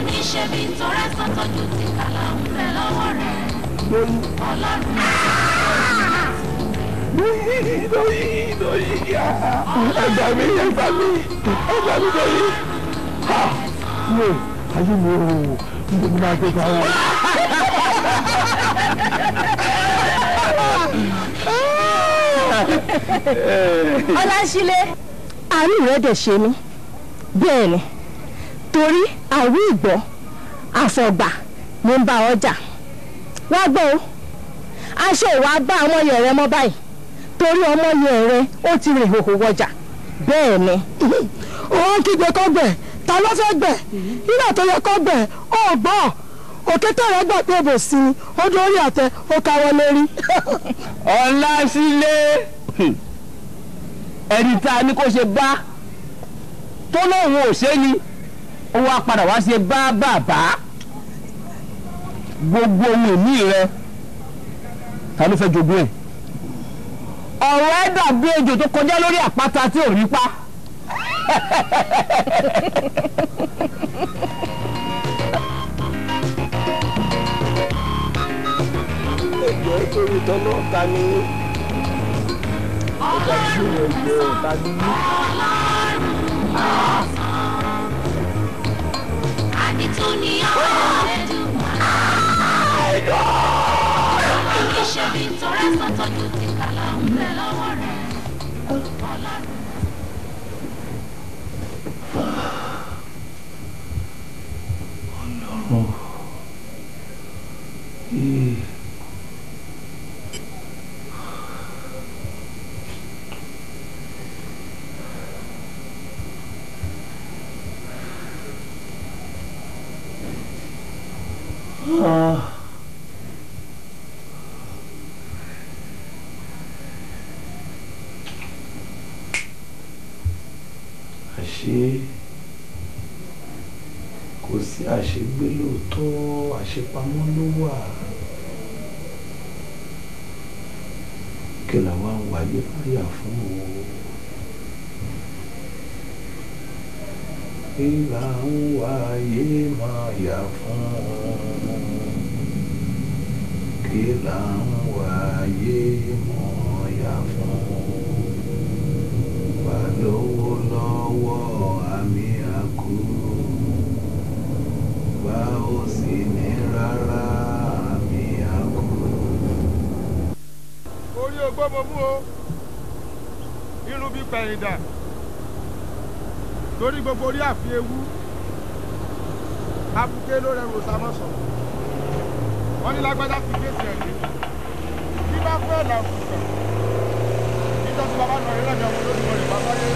ní ṣe bí nítorí ẹ̀san tọ́jú ti kàlà ń bẹ lọ́wọ́ rẹ̀. Ọlọ́run Doyin, Doyin, ẹ gbà mí, ẹ gbà mí, ẹ gbà mí, Doyin. Ha! Yé, ayé mi ò, n kò ní máa gbé gbà wọ́n. Ọláṣílé, àánú rẹ̀ dẹ̀ ṣe mí. Bẹ́ẹ̀ ni, torí àwí ìgbọ́ àfọ̀gbà ló ń bá ọjà. Wá gbọ́ o, aṣọ ìwà bá ọmọye rẹ mọ́ báyìí, torí ọmọye rẹ ó ti rìn hòhò wọjà. Bẹ́ẹ̀ ni. Òun kígbe kọ́gbẹ̀, ta ló fẹ́ gbẹ̀? Nígbà tó yẹ kọ́gbẹ̀, ó gbọ́. Òkété rẹ̀ gbà pé bò sí ni, ó dórí àtẹ, ó káwọ́ lérí. Ọláṣílé, ẹni tá a ní kó ṣe bá tó lóun ò ṣe ni, ó wá padà wá ṣe bá bàbá. Gbogbo ohun ìní rẹ, ta ló fẹ́ jogún ẹ̀? Ọ̀rọ̀ ẹ̀ dàbí ejò tó kọjá lórí àpáta tí ò rí pa. Ẹjọ́ torí tọ́lọ́ ta ni ẹjọ́ ta ni. Àdìtú ni Ọlọ́run. Kì í ṣe bí nítorí ẹ̀san tọ́jú ti kàlà ń bẹ lọ́wọ́ rẹ̀. Ọlọ́run. Ọlọ́run. Àṣé kò sí àṣegbé lóòótọ́, àṣepamọ́ ló wà. Kí làwa ń wáyé máyà fún o? Kí là ń wáyé máyà fún? Kí là ń wáyé máyà fún? Wà lówó lọ́wọ́ àmì àkú, bá ó sì ní rárá àmì àkú. Orí ogbó mo mú o, irun bí pẹ̀yìndà, torí gbogbo orí àfi ewu, abuké ló rẹrù òsàmọ́sọ̀. Wọ́n ní lágbájá ti gbèsè ẹ̀ dé. Bí bá fẹ́ là òkùnkàn, níjọ́ tí bàbá náà ìrẹ́lẹ̀ ọmọ Olódùmarè bá sáyé.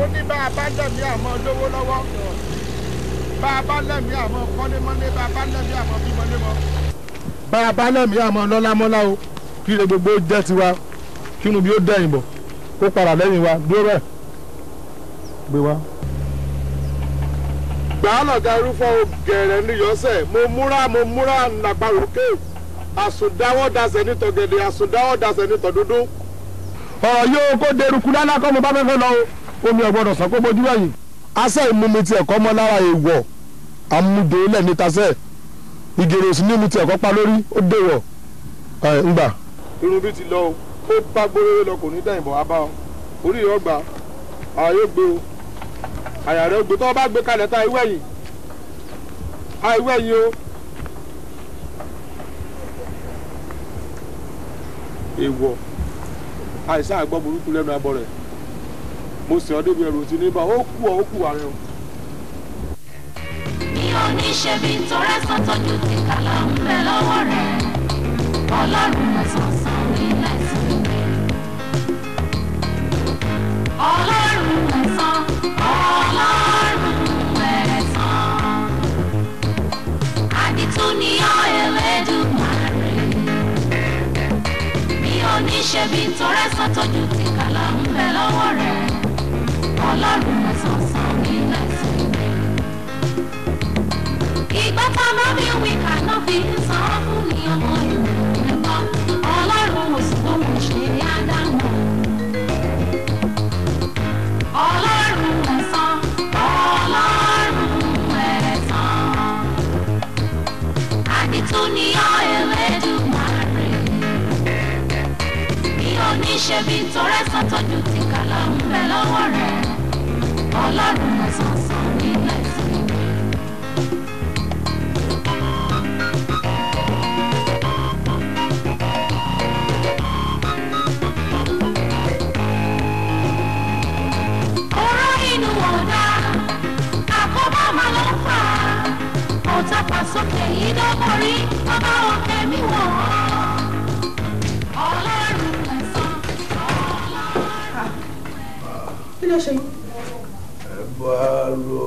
Ó ní bá a bá lẹ̀mí àmọ́ lówó lọ́wọ́, bá a bá lẹ̀mí àmọ́ kọ́lémọ́lé, bá a bá lẹ̀mí àmọ́ bímọlémọ́. Bá a bá lẹ̀mí àmọ́ lọ́lámọ́lá o, kí ire gbogbo jẹ́ tiwa, kínú bí ó dẹ̀yìn bọ̀, kó padà lẹ́yìn wa, dúró bẹ́ẹ̀. Gbé wá. Gbàálọ̀gá irúfọ́ gẹ̀rẹ́ níyọ́sẹ̀, mo múra nàgbàrókè, àsùndáwọ́ dasẹ̀ nítọ̀gẹ̀dẹ̀, àsùndáwọ́ dasẹ̀ nítọ̀dúdú. Ọ̀rọ̀ yóò kó derúkú lálá kọ́ mo bá fẹ́fẹ́ lọ o, omi ọ̀gbọ́dọ̀ sàn kó bojú ẹ̀yìn. Asẹ́ ìmúmi ti ẹ̀kọ́ mọ́ lára èèwọ̀, àmúdò lẹ̀ nítasẹ́, ìgèrè òsì ní mu ti ẹ̀kọ́ pa lórí, ó dèwọ̀ ẹ̀ ńgbà. Irun bí ti lọ o, ó bá gbóró lọ kò ní dẹ̀yìn bọ̀ wá bá ọ, orí rẹ̀ ọgbà, àyà yóò gbé o, àyà rẹ̀ gbé, tó o bá gbé kalẹ̀ tá ìwé ẹ̀yìn, àìwé ẹ̀yìn o. Èèwọ̀, àìsàn àgbọ̀ burúkú lẹ́nu abọ́ rẹ̀, mo sì ọ́ débi ẹrù tí ní bá ó kú ọ, ó kú wa rẹ o. Mi ò ní ṣe bí nítorí ẹ̀san tọ́jú ti kàlà ń bẹ lọ́wọ́ rẹ̀. Ọlọ́run ẹ̀san san mí lẹ́san. Ọlọ́run ẹ̀san, Ọlọ́run ẹ̀san. Àdìtú ni ọ́ Elédùmarè. Mi ò ní ṣe bí nítorí ẹ̀san tọ́jú ti kàlà ń bẹ lọ́wọ́ rẹ̀. Ọlọ́run ẹ̀san san mí lẹ́san. Ìgbà tá a bá fi wí kàná fi ń san fún ni ọmọ ìlú ẹ̀kọ́. Ọlọ́run ò sì lóhùn ṣe Ádámù. Ọlọ́run ẹ̀san, Ọlọ́run ẹ̀san. ṣe bí torẹ́sán tójú ti kàlà ń bẹ lọ́wọ́ rẹ̀. Ọlọ́run ẹ̀san san nílẹ̀ sí i. Ọ̀rọ̀ inú ọ̀dà, àkóbá máa ló ń fà á. Ọ̀tá fà sókè ìdánwòrí, ọba òkè mi wọ̀ ọ́. Ọlọ́run ẹ̀san, Ọlọ́run. Kí ló ṣe yín? Ẹ bá lọ.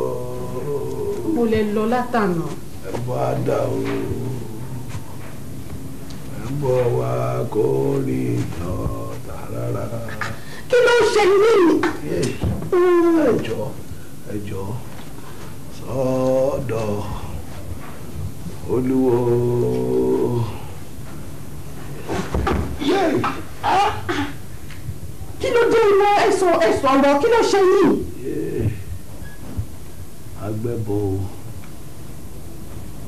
Mo lè lọ látànà. Ẹ bá dà o. Ẹ bọ̀ wá kó rí tán tààrà. Kí ló ṣe yín? Ẹ jọ̀ọ́, ẹ jọ̀ọ́, sọ́dọ̀ Olúwo. Kí ló dé iná ẹ̀sọ̀ ẹ̀sọ̀ ọ̀rọ̀ kí ló ṣe yín? Agbẹ́bọ̀ o.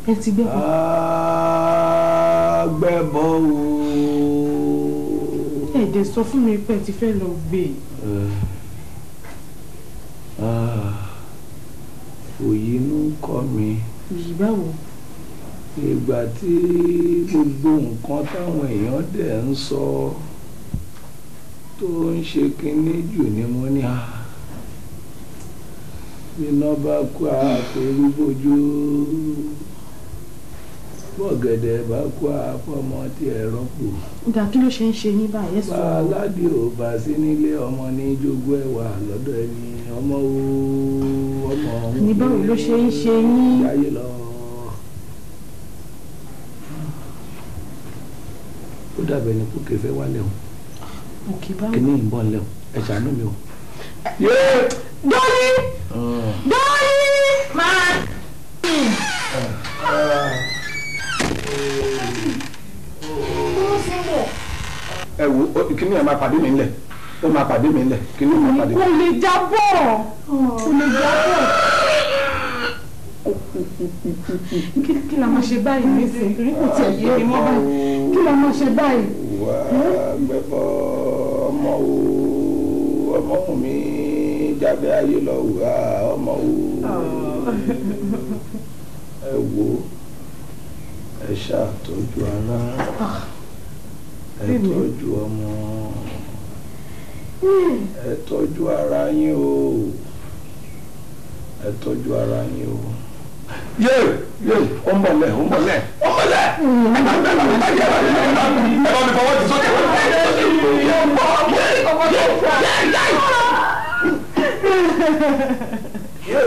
Ẹ ti gbẹ́bọ̀. Agbẹ́bọ̀ o. Ẹ dẹ̀ sọ fún mi pé ẹ ti fẹ́ lọ gbé e. Òyì inú ń kọ́ mi. Òyì báwo? Ìgbà tí gbogbo nǹkan táwọn èèyàn dẹ̀ ń sọ tó ń ṣe kinní jù ni mo ní à. Iná bá kú àpérú bójú. Bọ́gẹ̀dẹ̀ bá kú àfọmọ tí ẹ rọ́pò. Ìgbà kí ló ṣe ń ṣe yín báyìí? Ẹ sọ. Bá aládìí ò bá sí nílé ọmọ ní jogún ẹwà lọ́dọ̀ ẹni ọmọ o ọmọ òun. Ní báwo ló ṣe ń ṣe yín? Jáyé lọ. Ó dàbẹ̀ ni kókè fẹ́ wálẹ̀ o. Òkè báwo? Kíní ìbọn lẹ̀ o, ẹ ṣàánú mi o. Dọ́lí! Dọ́lí! Máa. Ẹ wo kíní ẹ máa pàdé mi ńlẹ̀, ó máa pàdé mi ńlẹ̀, kíní ẹ máa pàdé mi. Kò lè jábọ̀, kò lè jábọ̀. Kí la máa ṣe báyìí nísìnyí? Torí kò tiẹ̀ yé mi mọ́ báyìí. Kí la máa ṣe báyìí? Wà á gbẹ́bọ̀ ọmọ o, ọmọ mi jábẹ́ ayé lọ wà ọmọ o. Ẹ wo, ẹ ṣàtọ́jú ara, ẹ tọ́jú ọmọ, ẹ tọ́jú ara yín o, ẹ tọ́jú ara yín o. Yé yé, ó ń bọ̀ lẹ̀, ó ń bọ̀ lẹ̀, ó ń bọ̀ lẹ̀. Ẹ bá mi bá mi bá mi ẹ bá mi fọwọ́ ti sókè. Yé ń bọ̀ yé yé yé yé.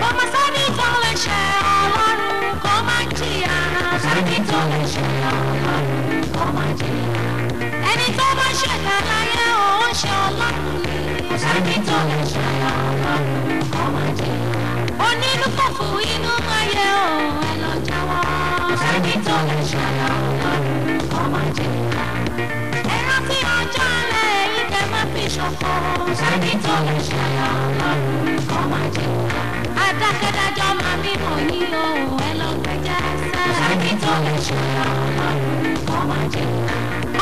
Ọmọ sẹ́ni tó lè ṣe Ọlọ́run kó má jìyà. Sẹ́ni tó lè ṣe Ọlọ́run kó má jìyà. Ẹni tó bá ṣẹ̀dá láyé òun ṣe Ọlọ́run ni. Sẹ́ni tó lè ṣe Ọlọ́run kó má jìyà. Onínú fùfù inú ayé òun ẹ lọ jáwọ́. Sẹ́ni tó lè ṣe Ọlọ́run kó má jìyà. Ẹ rántí ọjọ́ alẹ́ èyí tẹ́ má fi ṣòfò. Sẹ́ni tó lè ṣe Ọlọ́run kó má jìyà. Adákẹ́dájọ́ máa bímọ yín o, ẹ lọ gbẹ́jẹ́ sẹ́. Sẹ́ni tó lè ṣe Ọlọ́run kó má jìyà.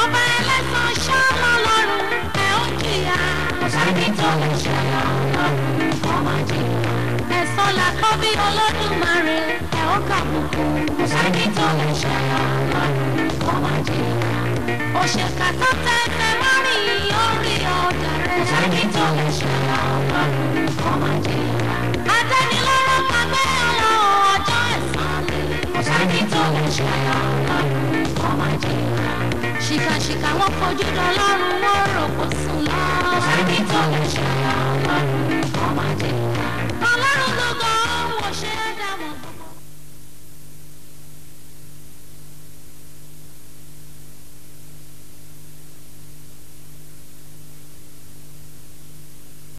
Ọba ẹlẹ́san ṣáná lọ́rùn ẹ ó jìyà. Sẹ́ni tó lè ṣe Ọlọ́run kó má jìyà. Ẹ̀san làkọ́ bí Olódùmarè ẹ ó kàbùkù. Sẹ́ni tó lè ṣe Ọlọ́run kó má jìyà. Òṣèkà tó tẹ́tẹ́ márìn orí ọ̀dà rẹ̀. Sẹ́ni tó lè ṣe Ọlọ́run kó má jìyà. Adánilọ́rọ̀ pàgbẹ́ ọ̀rọ̀ ọjọ́ ẹ̀san ni. Sẹ́ni tó lè ṣe Ọlọ́run kó má jìyà. Ṣìkàṣìkà wọ́n fojú dọlọ́run wọ́n rò kó sùn lọ. Sẹ́ni tó lè ṣe Ọlọ́run kó má jìyà.